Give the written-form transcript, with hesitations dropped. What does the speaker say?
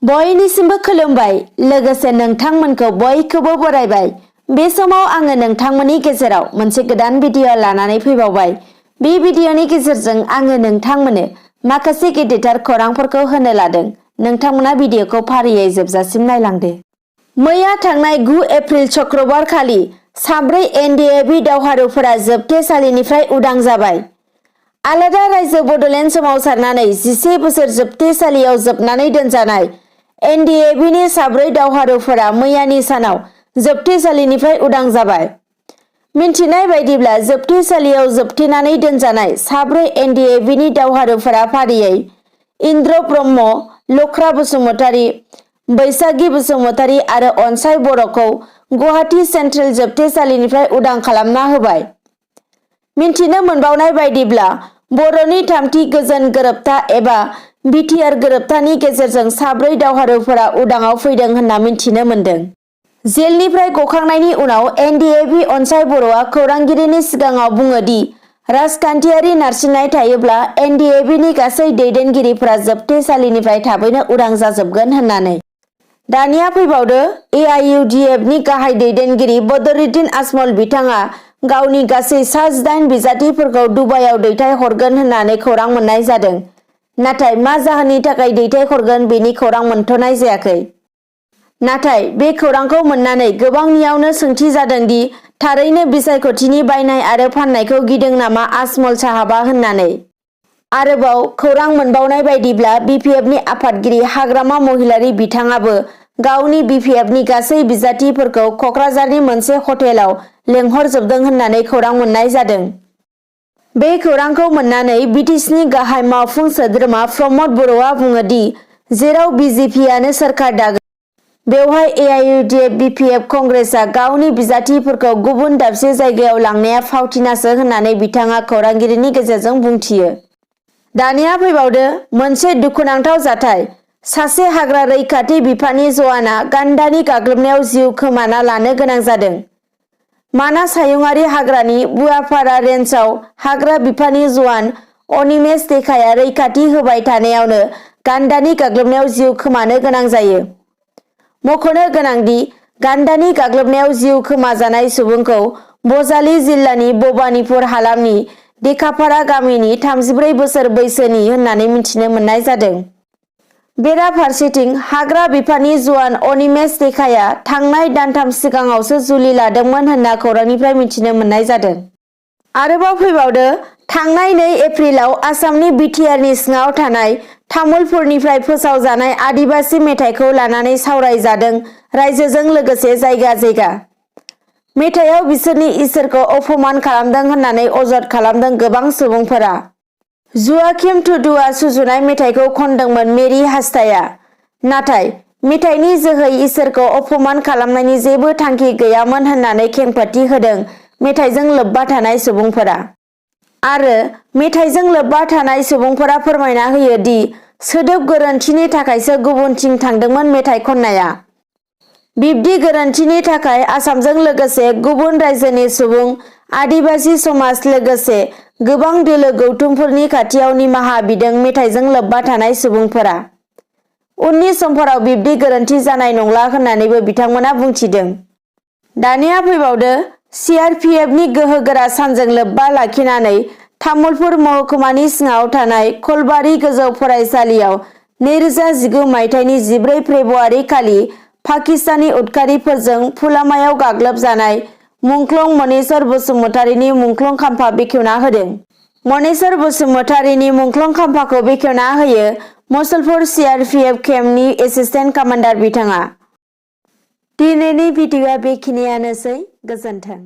बयनिसिमबो खुलुमबाय लोगोसे नोंथांमोनखौ बयखौबो बरायबाय। बे समाव आङो नोंथांमोननि गेजेराव मोनसे गोदान भिडिअ लानानै फैबावबाय। बे भिडिअनि गेजेरजों आङो नोंथांमोननो माखासे गेदेरथार खौरांफोरखौ होनो लादों। नोंथांमोना भिडिअखौ फारियै जोबजासिम नायलांदो। मैया थांनाय 9 एप्रिल शुक्रबार खालि 4 एनडिएबि दावहारुफोरा जोबथेसालिनिफ्राय उदां जाबाय। आलादा रायजो बड'लेण्ड सोमावसारनानै 11 बोसोर जोबथेसालियाव जोबनानै दोनजानाय एनडिएबिनि 4 दावहारुफोरा मैयानि सानाव जोबथेसालिनिफ्राय उदां जाबाय। मिन्थिनाय बायदिब्ला जोबथेसालियाव जोबथेनानै दोनजानाय 4 एनडिएबिनि दावहारुफोरा फारियै इन्द्र ब्रह्म, लख्रा बसुमतारी, बैसागी बसुमतारी आरो अनसाय बर'खौ गुवाहाटी सेन्ट्रेल जोबथेसालिनिफ्राय उदां खालामना होबाय। मिन्थिनो मोनबावनाय बायदिब्ला बर'नि थामथि गोजोन गोरोबथा एबा बिटिआर गोरोबथानि गेजेरजों 4 दावहारुफोरा उदाङाव फैदों होनना मिन्थिनो मोन्दों। जेलनिफ्राय गखांनायनि उनाव एनडिएबि अनसाय बर'आ खौरांगिरिनि सिगाङाव बुङो दि राजखान्थियारि नारसिननाय थायोब्ला एनडिएबिनि गासै दैदेनगिरिफोरा जोबथेसालिनिफ्राय थाबैनो उदां जाजोबगोन होननानै। दानिया फैबावदो एआइयुडिएफनि गाहाय दैदेनगिरि बदरुद्दिन आजमल बिथाङा गावनि गासै 18 बिजाथिफोरखौ दुबाइयाव दैथायहरगोन होननानै खौरां मोननाय जादों। नाथाय मा जाहोननि थाखाय दैथायहरगोन बेनि खौरां मोनथ'नाय जायाखै। नाथाय बे खौरांखौ मोननानै गोबांनियावनो सोंथि जादों दि थारैनो बिसायख'थिनि बायनाय आरो फाननायखौ गिदों नामा आजमल साहाबा होननानै। आरोबाव खौरां मोनबावनाय बायदिब्ला बिपिएफनि आफादगिरि हाग्रामा महिलारी बिथाङाबो गावनि बिपिएफनि गासै बिजाथिफोरखौ क'क्राझारनि मोनसे हटेलाव लेंहरजोबदों होननानै खौरां मोननाय जादों। बे खौरांखौ मोननानै बिटिसिनि गाहाय मावफुं सोद्रोमा प्रमद बर'आ बुङो दि जेराव बिजेपिआनो सोरखार दागोन बेवहाय एआइयुडिएफ बिपिएफ कंग्रेसआ गावनि बिजाथिफोरखौ गुबुन दाबसे जायगायाव लांनाया फावथिनासो होननानै बिथाङा खौरांगिरिनि गेजेरजों बुंथियो। दानिया फैबावदो मोनसे दुखुनांथाव जाथाय। सासे हाग्रा रैखाथि बिफाननि जवाना गान्दानि गाग्लोबनायाव जिउ खोमाना लानो गोनां जादों। मानास हायुङारि हाग्रानि बुवापारा रेन्जआव हाग्रा बिफाननि जवान अनिमेष टेकाया रैखाथि होबाय थानायावनो गान्दानि गाग्लोबनायाव जिउ खोमानो गोनां जायो। मख'नो गोनांदि गान्दानि गाग्लोबनायाव जिउ खोमाजानाय सुबुंखौ बजालि जिल्लानि भबानिपुर हालामनि देकापारा गामिनि 34 बोसोर बैसोनि होननानै मिथिनो मोननाय जादों। बेराफारसेथिं हाग्रा बिफाननि जवान अनिमेष टेकाया थांनाय दानथाम सिगाङावसो जुलि लादोंमोन होनना खौरांनिफ्राय मिथिनो मोननाय जादों। आरोबाव फैबावदो थांनाय 2 एप्रिलाव आसामनि बिटिआरनि सिङाव थानाय तामुलपुरनिफ्राय फोसावजानाय आदिबासी मेथाइखौ लानानै सावरायजादों रायजोजों लोगोसे जायगा जायगा। मेथाइयाव बिसोरनि इसोरखौ अपमान खालामदों होननानै अजद खालामदों गोबां सुबुंफोरा। जुआकिम टुडुआ सुजुनाय मेथाइखौ खनदोंमोन मेरि हास्ताया। नाथाय मेथाइनि जोहै इसोरखौ अपमान खालामनायनि जेबो थांखि गैयामोन होननानै खेंफोरथि होदों मेथाइजों लोब्बा थानाय सुबुंफोरा। आरो मेथाइजों लोब्बा थानाय सुबुंफोरा फोरमायना होयो दि सोदोब गोरोन्थिनि थाखायसो गुबुनथिं थांदोंमोन मेथाइ खननाया। बिब्दि गोरोन्थिनि थाखाय आसामजों लोगोसे गुबुन रायजोनि सुबुं आदिबासी समाज लोगोसे गोबां दोलो गौथुमफोरनि खाथियाव निमाहा बिदों मेथाइजों लोब्बा थानाय सुबुंफोरा। उननि समफोराव बिब्दि गोरोन्थि जानाय नंला होननानैबो बिथांमोना बुंथिदों। दानिया फैबावदो सिआरपिएफनि गोहोगोरा सानजों लोब्बा लाखिनानै तामुलपुर महकुमानि सिङाव थानाय खलबारि गोजौ फरायसालियाव 2019 मायथाइनि 14 फेब्रुआरि खालि पाकिस्तानी उदखारिफोरजों फुलामायाव गाग्लोब जानाय मुंख्लं मनेश्वर बसुमतारीनि मुंख्लं खाम्फा बेखेवना होदों। मनेश्वर बसुमतारीनि मुंख्लं खाम्फाखौ बेखेवना होयो मुसलपुर सिआरपिएफ केम्पनि एसिस्टेन्ट कामान्डार बिथाङा। दिनैनि भिडिअआ बेखिनियानोसै। गोजोन्थों।